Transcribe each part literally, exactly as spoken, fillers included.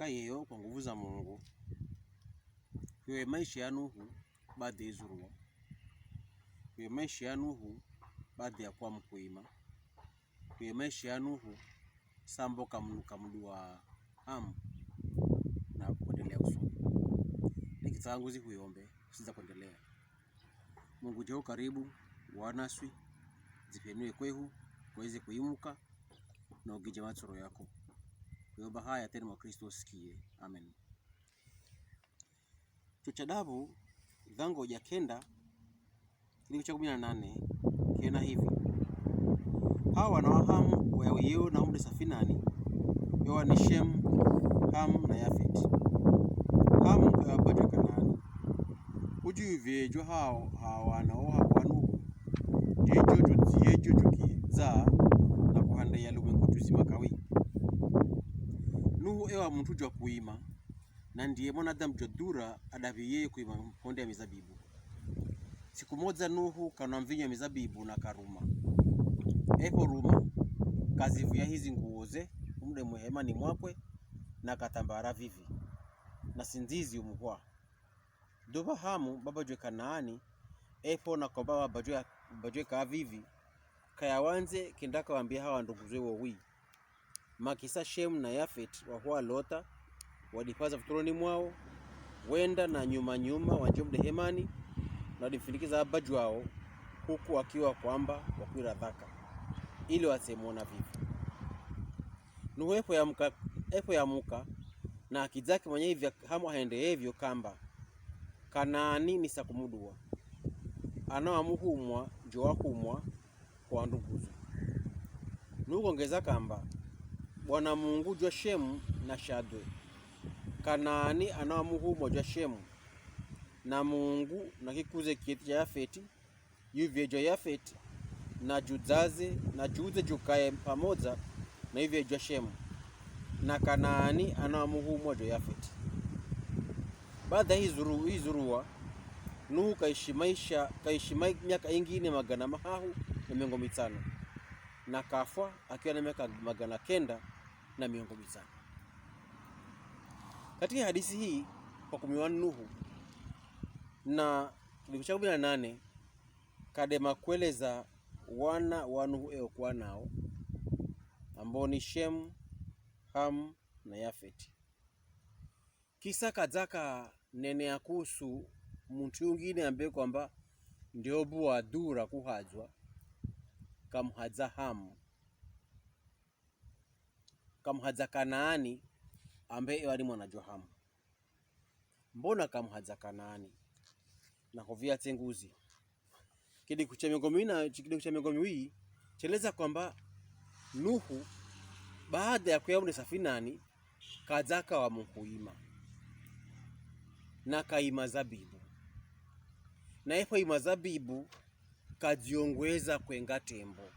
Kayeyo kwa nguvu za Mungu. Kwiyo maisha ya Nuhu baada ya izuruwa. Kwiyo maisha ya Nuhu baada ya kuwa mukuima. Kwiyo maisha ya Nuhu sambo kamu-, kamuduwa hamu na kuendelea kusoma. Nikitsanguzi kuyombe, kusinza kuendelea. Mungu, njoo karibu, wanaswi, zipenue kwehu, kweze kuimuka, na ugije matsoro yako. Kuyomba haya tena mwa Kristo usikie. Amen. Chuo cha dabu, dhango ja kenda, kilingo cha kumi na nane, kiena hivi. Hawa wana wa Hamu, wayawiyeo na humde safinani, yowa ni Shem, Ham na Yafet. Hamu, yowa bajwe Kanaani. Uju ivyejo hao, hawa wana wa Nuhu. Jejo juti, jejo jukiza, na kuhande ya lume kutuzi makawi. Nuhu ewa muntu jwa kuima, na ndiye mwanadamu jwa dura adaviye kuima mhonde ya mizabibu. Siku moja Nuhu kanwa mvinyo ya mizabibu na karuma. Epo ruma, kazivuya hizi nguo ze, umde mwehemani mwakwe, na katambara vivi, na sinzizi umuhwa. Duva Hamu, babajwe Kanaani, epo na koba babajwe, babajwe ka vivi, kayawanze kenda kawambia hawa ndunguzwe wowi. Makisa Shem na Yafet wahwa Lota, wadipaza futuloni mwao, wenda na nyuma nyuma wanje mde hemani, na wadimfinikiza abajwao, huku wakiwa kwamba wakwira dhaka, ili watsemona vivi. Nuhu epo yamuka, epo yamuka, na akijake mwenye ivya Hamu ahende evyo kamba, Kanaani ni sakumuduwa. Ana wa muhumwa, njo wa humwa, kwa nduguzo. Nuhu kongeza kamba, Bwana Mungu jwa Shemu na shadwe. Kanaani ana wa muhumwa jwa Shemu, na Mungu na kikuze kieti cha Yafeti, yuvye jwa Yafeti, na juzaze, na juze jukaye pamoja na yuvye jwa Shemu, na Kanaani ana wa muhumwa jwa Yafeti. Baada hizuru, hizuruwa, Nuhu kaishi maisha, kaishi mai-, miaka ingine magana mahahu na miongo mitsano, na kafwa akiwa na miaka magana kenda na miongo mitsano. Katika hadisi hii, kwa kumiwa Nuhu, na kilingo cha kumi na nane, kadema kweleza wana wa Nuhu eo kwa nao, ambao ni Shemu, Hamu na Yafeti. Kisa kadzaka nene ya kuhusu muntu yungine ambe kwamba ndio bu wa dura kuhadzwa, kamhadza Hamu. Kamhadza Kanaani, ambe ewa ni mwana jwa Hamu. Mbona kamhadza Kanaani? Na hovia tsenguzi. Kilingo cha miongo miwi na, kilingo cha miongo miwi, cheleza kwamba Nuhu, baada ya kuya mune safinani, kadzaka wa mukuima. Na kaima zabibu. Na epo ima zabibu, kadziongweza kwenga tembo.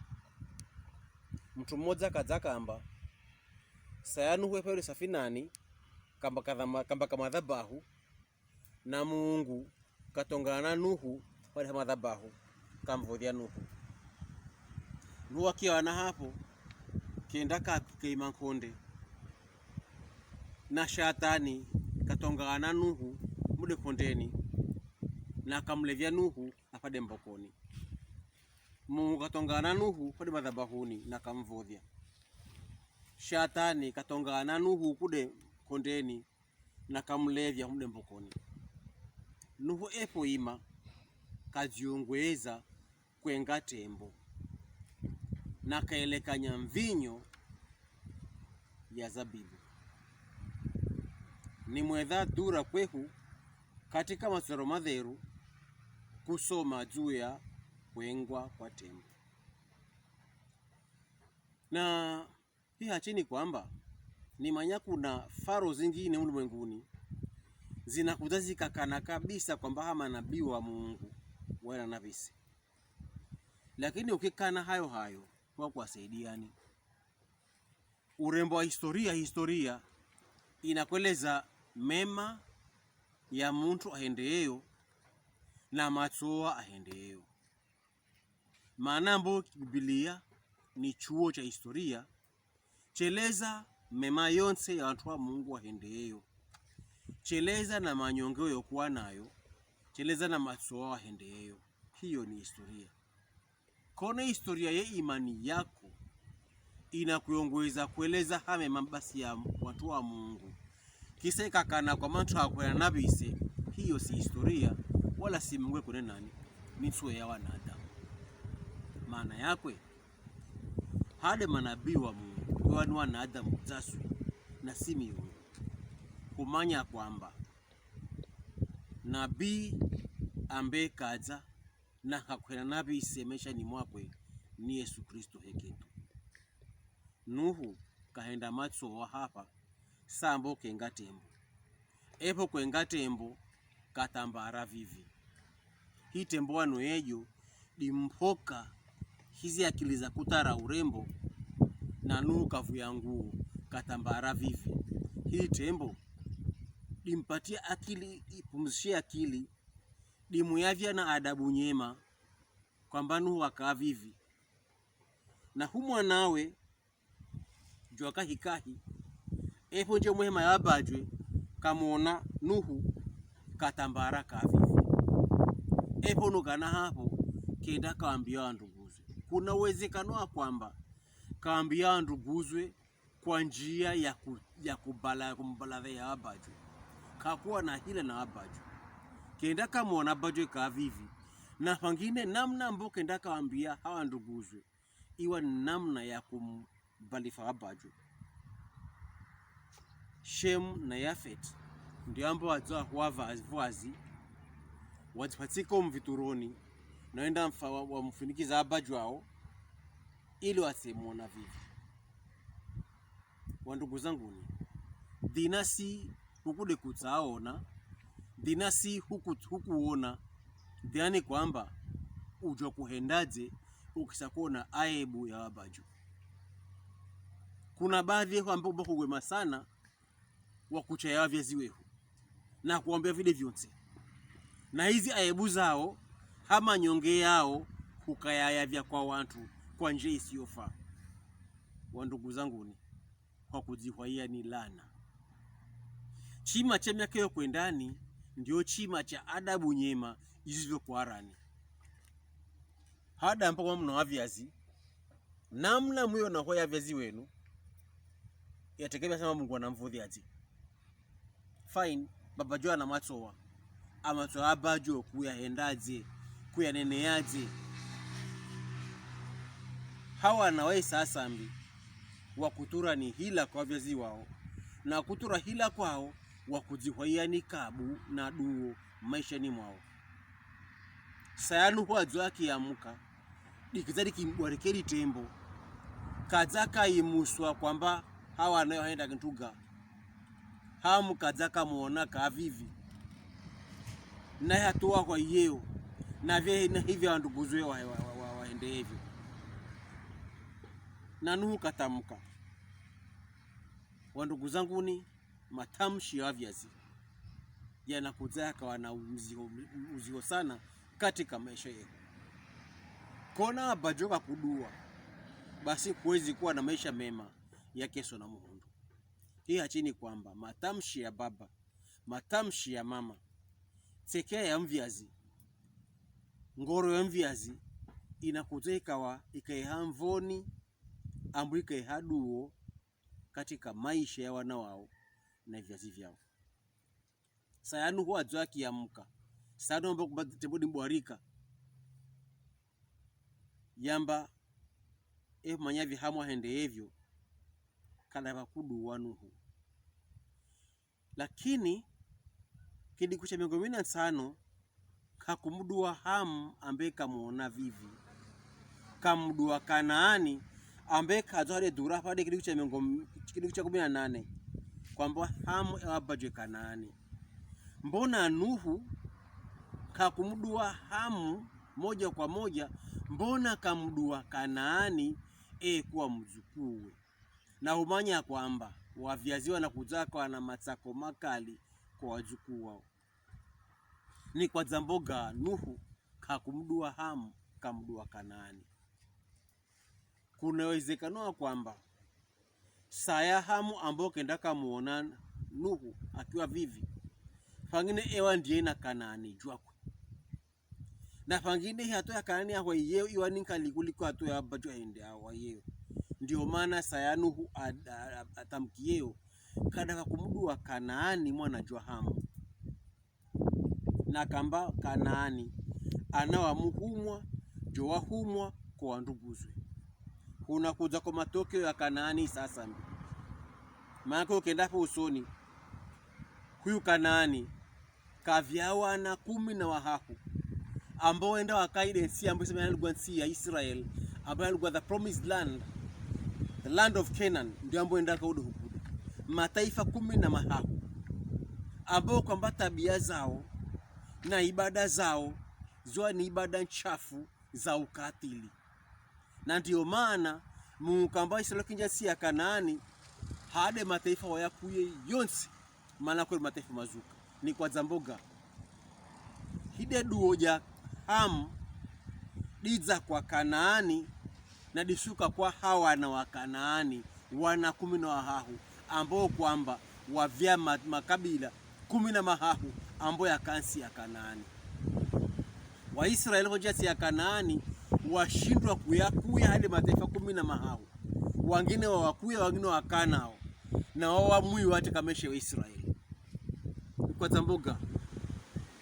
Mtu mmoja kadza kamba, saya Nuhu epo mune safinani, kamba kadhama-, kamba kamadhabahu, na Mungu katongana Nuhu pale hamadhabahu, kamvodhia Nuhu. Nuhu akiwa na hapo, kenda ka-, keima nkonde. Na shatani katongana Nuhu mude nkondeni, na kamlevya Nuhu apade mbokoni. Mungu katongana Nuhu pade madhabahuni, na kamvodhia. Shatani katongana Nuhu kude nkondeni, na kamlevya mude mbokoni. Nuhu epo ima, kadziongweza kwenga tembo, na kaelekanya mvinyo ya zabibu. Ni mwedha dura kwehu katika masoro madheru kusoma juu ya kwengwa kwa tembo. Na pia chini kwamba, nimanya kuna faro zingine ulimwenguni, zinakuja zikakana kabisa kwamba ha manabii wa Mungu wena navise. Lakini ukikana hayo hayo, kwa kuwasaidiani. Urembo wa historia, historia inakueleza mema ya muntu ahendeyeyo na matsoa ahendeyeyo. Maana mbo Biblia ni chuo cha historia, cheleza mema yontse ya wantru wa Mungu wahendeyeyo, cheleza na manyongeo yokuwa nayo, cheleza na matsowa wahendeyeyo. Hiyo ni historia. Kona historia ye imani yako inakuyongoweza kueleza ha mema basi ya wantru wa Mungu. Kisa ikakana kwamba ntru akwena na bise, hiyo si historia, wala si Mungu ekunena nani, ni ntsu ya wanadamu. Maana yakwe, hade manabii wa Mungu, wani wanadamu dzaswi na si miungu. Kumanya kwamba nabii ambe kadza na kakwena na bise maishani mwakwe ni Yesu Kristo heketu. Nuhu kahenda matsowa hapva, sambo kenga tembo. Epvo kwenga tembo, katambara vivi. Hi tembo wano yeyo, dimpoka hizi akili za kutara urembo, na Nuhu kavuya nguo, katambara vivi. Hi tembo, dimpatia akili, ipumzishe akili, dimuyavya na adabu nyema, kwamba Nuhu aka vivi. Na hu mwanawe, jwa kahikahi, epvo nje mwehema ya wabajwe, kamona Nuhu katambara ka vivi. Epvo nukana hapvo, kenda kawambia wandruguzwe. Kuna uwezekano wa kwamba kawambia wandruguzwe kwa njia ya ku-, ya kubala-, kumbaladha ya wabajwe. Kakuwa na hila na wabajwe. Kenda kamona wabajwe ka vivi. Na pangine namna mbo kenda kawambia ha wandruguzwe, iwa namna ya kumbalifa wabajwe. Shem na Yafet ndio amba wadza huwa va-, vwazi, wadzipatsika omvituroni, naenda mfa-, wa-, wamfunikiza wabajwe wao, ili watsemona vivi. Wandrugu zanguni, dhina si hukude kutsaona, dhina si huku-, hukuona, dhina ni kwamba ujwa kuhendadze ukisa kuona aibu ya wabajwe. Kuna baadhi yehu ambao bakugwema sana, wakuchaya wavyazi wehu na kuwambia vile vyontse. Na hizi aibu zao, ha manyonge yao, hukayayavya kwa wantru kwa njia isiyofaa. Wandrugu zanguni, kwa kudzihwaiya ni laana. Chima cha miaka yo kwendani, ndio chima cha adabu nyema izivyo kwarani. Hada mpaka mwa mna wavyazi, namna mwiyo na hoya vyazi wenu, yategemea sana Mungu anamvudhi aje. Fine, wabajwe wana matsowa. Amatsowa ya wabajwe kuyahendaje, kuyaneneyaje. Hawa na waisa sambi, wakutura ni hila kwa vyazi wao, na kutura hila kwao, wakudzihwaiya ni kabu na duo maishani mwao. Saya Nuhu adzwa akiyamuka, dikidza dikimbwarikeli tembo. Kadza kayimuswa kwamba hawa nayo haenda kintuga. Hamu kadza kamwona ka vivi. Na hatuwa kwa yeo. Na vye na hivyo wandruguzwe wa, wa, wa, wa, waende hivyo. Na Nuhu katamuka. Wandrugu zanguni, matamshi ya wavyazi yanakudza yakawa na uziho, uziho sana katika maisha yetu. Kona wabajwe kakuduwa, basi huwezi kuwa na maisha mema ya kesho na muhundu. Hii hachini kwamba matamshi ya baba, matamshi ya mama, tsekea ya mvyazi, ngoro ya mvyazi, inakudza ikawa, ikaiha mvoni, ambu ikaiha duo, katika maisha ya wana wao na vyazi vyao. Saya Nuhu adzwa akiyamuka. Saya Nuhu amba kuba tembo dimbwarika. Yamba, e manya vi hamu ahende evyo, kada vakuduwa Nuhu. Lakini, kidiku cha miongo mine na ntsano, kakumuduwa Hamu ambe kamwona vivi. Kamuduwa Kanaani ambe kadzwa hade dhura pade kidiku cha miongo m-, kidiku cha kumi na nane. Kwamba Hamu ewabajwe Kanaani. Mbona Nuhu kakumuduwa Hamu moja kwa moja, mbona kamuduwa Kanaani ekuwa mdzukuwe? Na umanya kwamba wavyazi wanakudzaka wana matsako makali kwa wadzukuu wao. Ni kwa dzambo ga Nuhu kakumuduwa Hamu, kamuduwa Kanaani? Kuna uwezekano wa kwamba Saya Hamu ambao kenda kamuona Nuhu akiwa vivi. Pangine ewa ndiye na Kanaani jwakwe. Na pangine hatua ya Kanaani ahwa yeo iwa ni nkali kuliko hatua ya bajwa hende ahwa yeo. Ndio maana saya Nuhu ad-, a-, a-, atamki yeo. Kada kakumuduwa Kanaani mwana jwa Hamu. Na kamba Kanaani, ana wa muhumwa, jo wahumwa, ko wanduguzwe. Huna kuja kwa matokeo ya Kanaani sasa mbi. Maana ko kenda po usoni. Huyu Kanaani, kavya wana kumi na wahahu. Ambao wenda wakaide nsi ambayo sema yalugwa nsi ya Israel, ambayo yalugwa the promised land, the land of Canaan, ndio ambao wenda kaude hukude. Mataifa kumi na mahahu. Ambao kwamba tabia zao, na ibada zao, ziwa ni ibada nchafu za ukatili. Na ndio maana, Mungu kamba Israel kinja nsi ya Kanaani, hade mataifa wayakuye yonsi, maana kweli mataifa mazuka. Ni kwa zamboga. Hide duo ja Hamu, dija kwa Kanaani, na dishuka kwa hawana wa Kanaani, wana kumi na wahahu, ambao kwamba wavya ma-, makabila kumi na mahahu, ambao yaka nsi ya Kanaani. Waisraeli konja nsi ya Kanaani, washindwa kuyakuya hade mataifa kumi na mahahu. Wangine wawakuya, wangine wakanao. Na wawamwi wate kameshe wa Israeli. Kwa zamboga,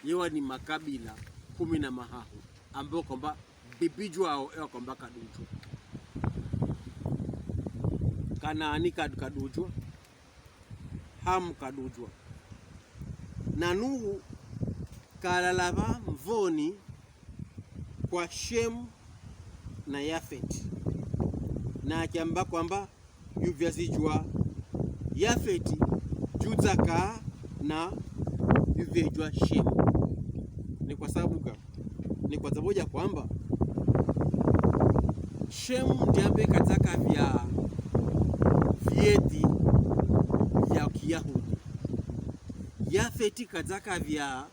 yewa ni makabila kumi na mahahu, ambao kwamba bibi jwao ewa kwamba kadujwa. Kanaani kad-, kadujwa. Hamu kadujwa. Na Nuhu kalalava mvoni kwa Shemu na Yafeti. Na akiamba kwamba yuvyazijwa Yafeti, juzaka na yuvyejwa Shemu. Ni kwa sababu ka-, ni kwa sababu ya kwamba Shemu ndiambe kazaka vya vyeti vya Kiyahudi. Yafeti kazaka vya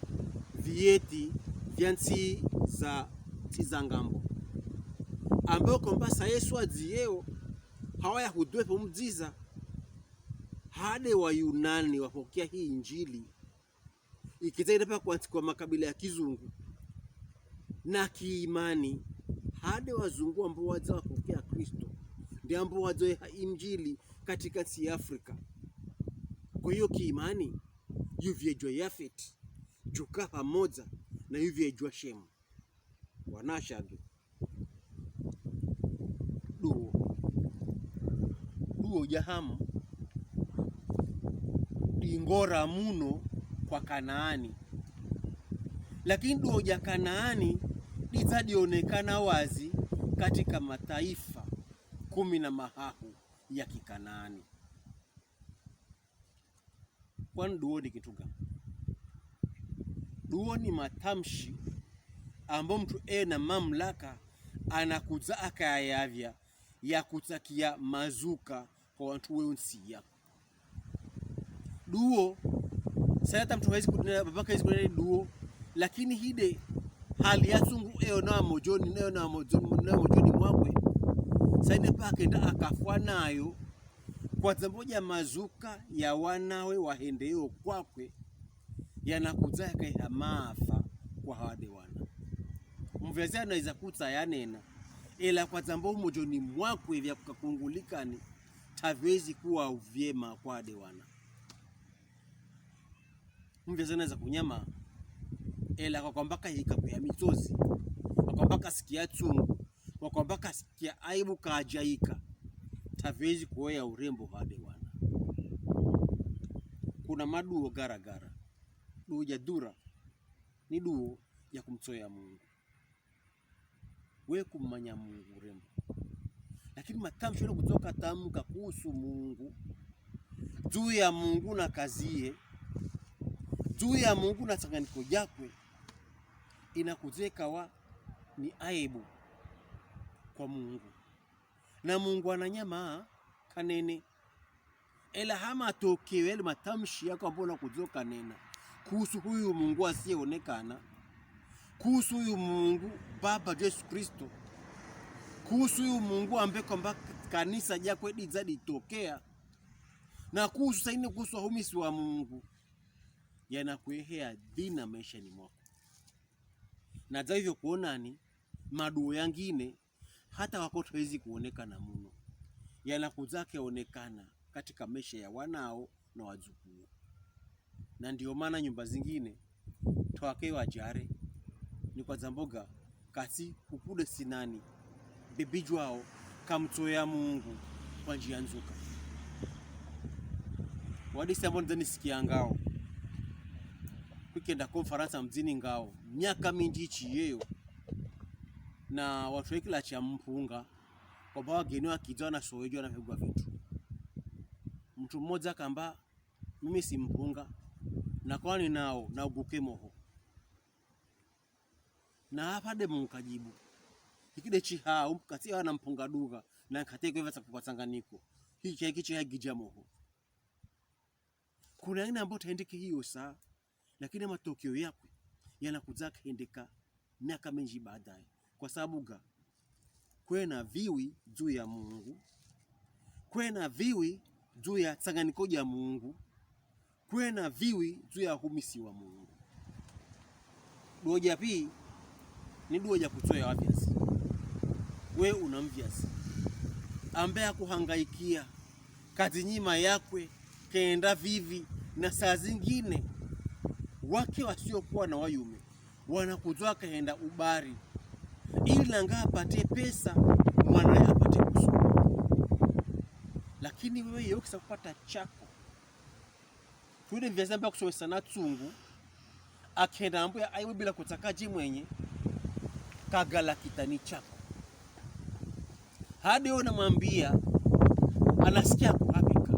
vyeti vya nsi za, nsi za ngambo. Ambao kwamba sa Yesu azieo, hawa Yahudi wepo mziza, hade wa Yunani wapokea hii injili. Ikiza ile pa kwantsi kwa makabila ya kizungu. Na kiimani, hade wazungu ambao waza wapokea Kristo, ndi ambao waza ha injili katika nsi ya Afrika. Kwa hiyo kiimani, yuvyejwa Yafeti, juka pamoja na yuvyejwa Shemu. Wanashadu. Duo. Duo ja Hamu dingora muno kwa Kanaani. Lakini duo ja Kanaani diza dionekana wazi katika mataifa kumi na mahahu ya Kikanaani. Kwani duo ni kitu gani? Duo ni matamshi ambo mtu ena mamlaka anakuza akayayavya ya kutakia mazuka kwa wantu weo nsi ya. Duo, sa hata mtu hawezi kunena, baba hawezi kunena duo, lakini hide hali ya sungu eyo na mojoni, eyo na mojoni, na mojoni mwakwe. Sa ine pa kenda akafwa nayo, kwa zambo ja mazuka ya wanawe wahendeyo kwakwe, yanakuza yakaeha maafa kwa hawade wana. Mvyazi anaweza kuza yanena, ela kwa zambo mojoni mwakwe vya kukakungulikani, tavezi kuwa uvyema kwa hawade wana. Mvyazi anaweza kunyama, ela kwa kwamba kahika kuya mitsozi, kwa kwamba kasikia tsungu, kwa kwamba kasikia aibu kajaika, tavezi kuoya urembo hawade wana. Kuna maduo garagara. Duo ja dura ni duo ja kumtsoya Mungu. We kummanya Mungu urembo. Lakini matamshi yale kutoka tamka kuhusu Mungu, juu ya Mungu na kaziye, juu ya Mungu na tsanganyiko jakwe, inakuza ikawa ni aibu kwa Mungu. Na Mungu ananyama kanene. Ela hama tokewele matamshi yako ambo unakuza ukanena kuhusu huyu Mungu asiyeonekana, kuhusu huyu Mungu Baba Yesu Kristo, kuhusu huyu Mungu ambe kwamba kanisa jakwe diza ditokea, Na kuhusu saini kuhusu wahumisi wa Mungu, yanakweheya dhina maishani mwako. Na dza hivyo kuonani, maduo yangine, hata wako twezi kuonekana muno, yanakudzake onekana katika maisha ya wanao na wadzukuu. Na ndiyo maana nyumba zingine, twake wajare, ni kwa dzamboga, kasi kukude sinani, bebijwao, kamtsoya Mungu kwa njia nzuka. Wadisi ambo ndzani sikia ngao, kwikenda konfaransa mdzini ngao, miaka minji ichi yeyo, na watru ekila cha mpunga, kwamba wageni wakidza na sowejo na pegwa vitu. Mtru mmodza kamba, mimi si mpunga, na kwani nao, na uguke moho. Na hapvade munkajibu. Hikide chihau, kati wana mpunga duga, na nkate kwevatsa kwa tsanganiko. Hiki hiki chiha gija moho. Kuna ina ambo taendeke hiyo saa, lakini matokeo yakwe yanakudzaka hendeka miaka minji baadaye. Kwa sababu ga, kwena viwi dzu ya Mungu, kwena viwi dzu ya tsanganiko ja Mungu, kwena viwi dzu ya humisi wa Mungu. Duo ja pi, ni duo ja kutsoya wavyazi. We una mvyazi ambe akuhangaikia, kazi nyima yakwe, kenda vivi, na saa zingine, wake wasiokuwa na wayume, wanakudzwa kahenda ubari, ili nanga apate pesa, mwanaye apate kusoma. Lakini wewe yokisa kupata chako. Tude mvyazi amba kusomesa na tsungu, akenda ambu ya aiwe bila kutsaka je mwenye, kagala kitani chako. Hadi ona mwambia, anasikia kuhapika.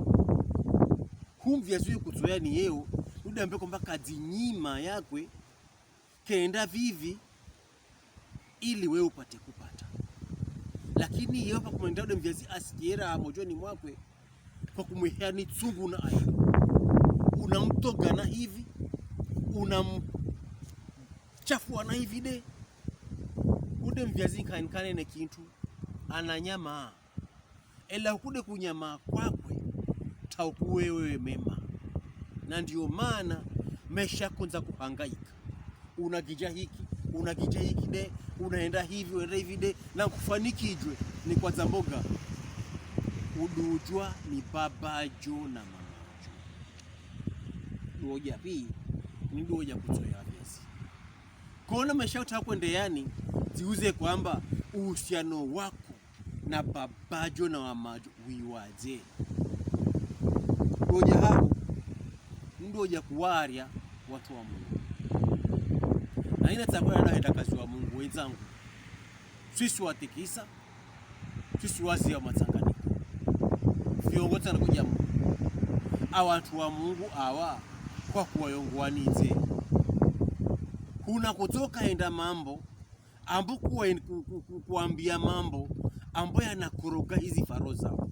Humvyazi uyu kutsoya ni yeo, ude ambe kwamba kazi nyima yakwe, kenda vivi, ili we upate kupata. Lakini yeo pakumwenda ude mvyazi asikiera mojoni mwakwe, pakumwehea ni tsungu na aibu. Unamtoga na hivi, unamchafua na hivi de. Ude mvyazi nkankane ne kintu, ananyama. Ela ukude kunyama kwakwe, taukuwe wewe mema. Na ndiyo maana, maisha kondza kuhangaika. Unagija hiki, unagija hiki de, unaenda hivi, unaenda hivi de, na kufanikijwe ni kwa dzamboga. Udujwa ni babajo na mamajo. Duo ja pi, ni duo ja kutsoya wavyazi. Kona maisha utaka kwende yani, ziuze kwamba uhusiano wako na babajo na wamajo wiwaje. Duo ja hao, ni duo ja kuwaria wantru wa Mungu. Na ina tsakwa na henda kazi wa Mungu, wenzangu. Sisi watikisa, sisi wazi ya matsanganiko. Viongozi na kuja Mungu. Awantru wa Mungu awa, kwa kuwayongowanidze. Kuna kutoka enda mambo, ambo kuwa in-, ku-, ku-, ku-, kuambia mambo ambo yanakoroga hizi faro zao.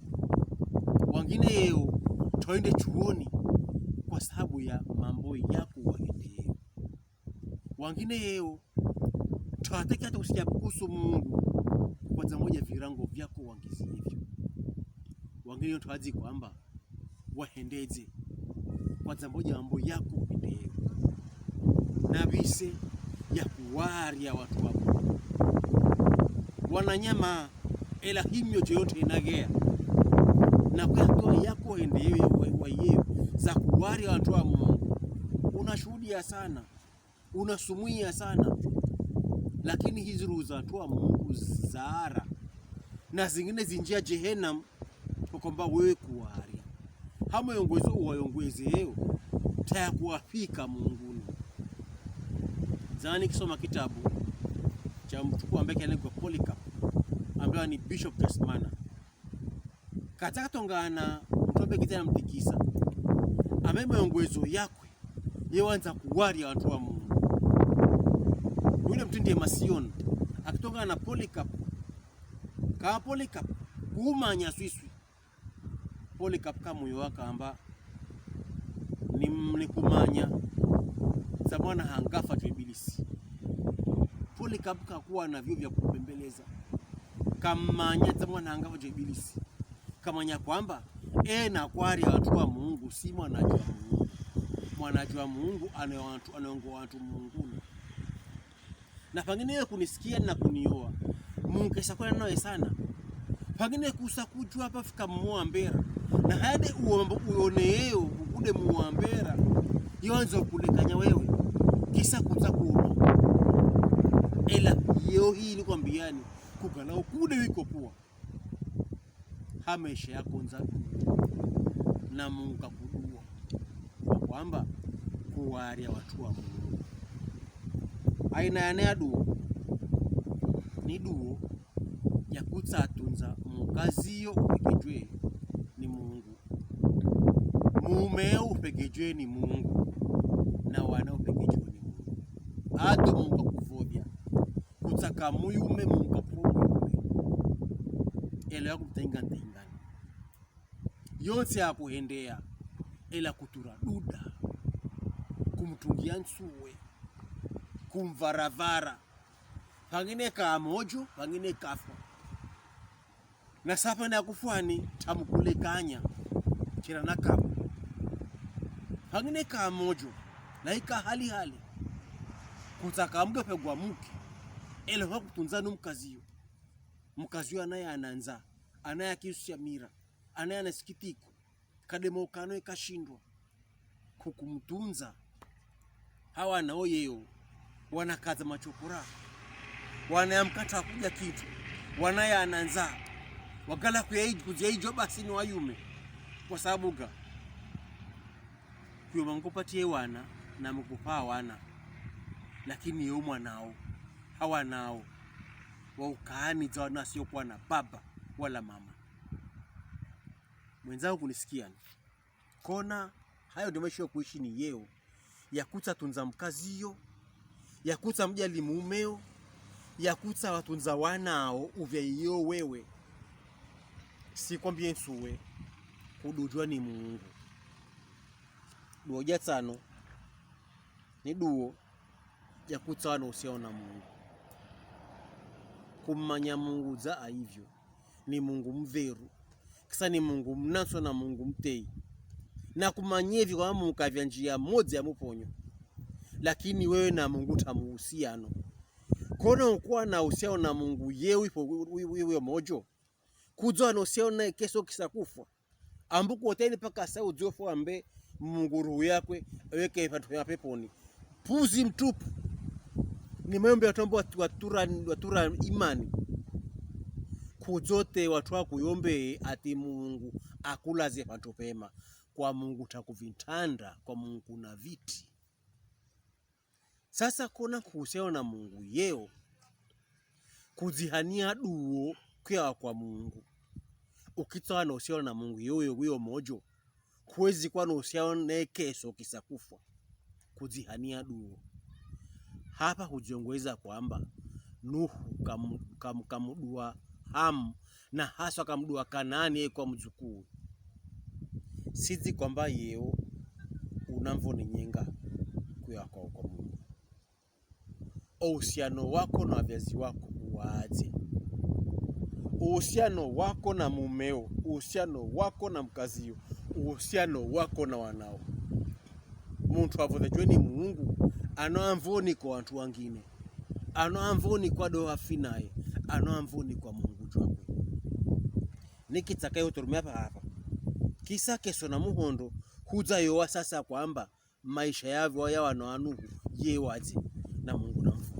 Wangine yeo, twaende chuoni kwa sababu ya mambo yako waende yeo. Wangine yeo, twataki hata kusikia kuhusu Mungu kwa sababu ya virango vyako wangizi hivyo. Wangine yeo, twazi kwamba wahendedze kwa sababu ya mambo yako endeo. Na bise ya kuwaria wantru wako. Wananyama, ela himyo je yote inagea. Na kwa hatua yako endeo wa, wa yeo za kuwaria wantru wa Mungu. Unashuhudia sana. Unasumuia sana. Lakini hizi ruhu za wantru wa Mungu zara. Na zingine zinjia Jehenam, kwa kwamba wewe kuwaria. Hama yongozo uwayongweze yeo, taya kuwafika Munguni. Zani kisoma kitabu cha mtru ambaye kanaigwa Polycarp, ambaye ni Bishop Tasmana. Kataka tongana mtru ambaye kitana mtikisa. Ame mayongwezo yakwe, ye wanza kuwaria wantru wa Mungu. Wile mtru ndiye Masion, akitongana na Polycarp. Ka Polycarp, kumanya swiswi. Polycarp kamuyo wakamba, ni, ni kumanya za mwana hangafa jo Ibilisi. Polycarp kakuwa na vyo vya kupembeleza. Kamanya za mwana hangafa jo Ibilisi. Kamanya kwamba, Ena kwari wantru wa Mungu, si mwanajwa Mungu. Mwanajwa Mungu ane wantru, anongo wantru Mungu. Na pangine ye kunisikia na kuniyowa, Mungu kesa kwenda nawe sana. Pangine kusa kujwa apa fika muwambera. Na hade uombo uyoneyo ukude muwambera. Yonzo kulekanya wewe. Kisa kuza kuno. Ela yeo hii nikwambiani, kukana ukude wiko puwa. Ha maesha yako nza, na Mungu kakuduwa. Kwa kwamba kuwaria wantru wa Mungu. Aina ya nne ya duwo, ni duwo ya kutsa tunza mukaziyo upekejwe ni Mungu. Mumeo upekejwe ni Mungu. Na wana upekejwe ni Mungu. Ado Mungu kakuvovya. Kutsaka muyume Mungu kakuvo muyume. Ela ya kumtenga ntengani. Yonse ya kuhendea, ela kutura duda. Kumtungia nsuwe. Kumvaravara. Pangine ka mojo, pangine kafwa. Na sapa na kufwani, tamukulekanya. Kira na kamu. Pangine ka mojo, na ika hali hali. Kutsaka mge pegwa muke. Ela wa kutunza no mukaziyo. Mukaziyo anaye ananza. Anaye akisusia mira. Anaye ana sikitiko. Kademo kano ikashindwa. Kukumutunza. Hawana oyeo. Wanakaza machokora. Wana ya mkata wa kuja kitu. Wana ya ananza. Wagala kuyaij-, kuziaijwa basi ni wayume. Kwa sababu ga. Kuyoma mkupatie wana na mkupa wana. Lakini yo mwanao. Hawanao. Wa ukaani za wana sio kuwa na baba wala mama. Mwenzangu kunisikia ni. Kona, hayo ndio maisha ya kuishi ni yeo. Ya kutsa tunza mkaziyo. Ya kutsa mjali mumeo. Ya kutsa watunza wanao uvya iyo wewe. Sikwambie nsuwe. Kudujwa ni Mungu. Duwo ja tsano. Ni duwo ya kutsa wana usiao na Mungu. Kummanya Mungu za aivyo. Ni Mungu mveru. Kisa ni Mungu mnaswa na Mungu mtei. Na kumanye vi kwa Mungu kavya njia moja ya muponyo. Lakini wewe na Mungu tamu uhusiano. Kona ukuwa na uhusiano na Mungu yeo ipo wi-, wi-, wi-, wi-, mojo. Kudzo ano uhusiano naye keso kisa kufwa. Ambu kuoteni paka sa udzofo ambe Mungu ruhu yakwe, eweke panthu ya peponi. Puzi mtupu. Ni mayombe watombo watu-, watura, watura imani. Kudzote wantru wa kuyombe ati Mungu akulaze panthu pema. Kwa Mungu takuvintanda, kwa Mungu na viti. Sasa kona kuhusiana na Mungu yeo, kudzihania duwo kuya kwa Mungu. Ukitsa na uhusiano na Mungu yeo, yeo, yeo mojo, kuwezi kuwa na uhusiano ne keso kisa kufwa. Kudzihania duwo. Hapa kujiongeza kwamba Nuhu kamu-, kamu-, kamuduwa Hamu, na haswa kamuduwa Kanaani ye kwa mdzukuu. Sidzi kwamba yeo unamvo ni nyenga kuya kwa, kwa Mungu. Uhusiano wako na wavyazi wako uwaadze? Uhusiano wako na mumeo, uhusiano wako na mkaziyo, uhusiano wako na wanao. Muntru avozejwe ni Mungu, ano amvoni kwa wantru wangine. Ano amvoni kwa do afinaye, ano amvoni kwa Mungu jwakwe. Nikitsaka yo turumia pahapa. Kisa keso na muhondo, hudza yowa sasa kwamba maisha yavo ya wana wa Nuhu, ye wadze na Mungu na mvu.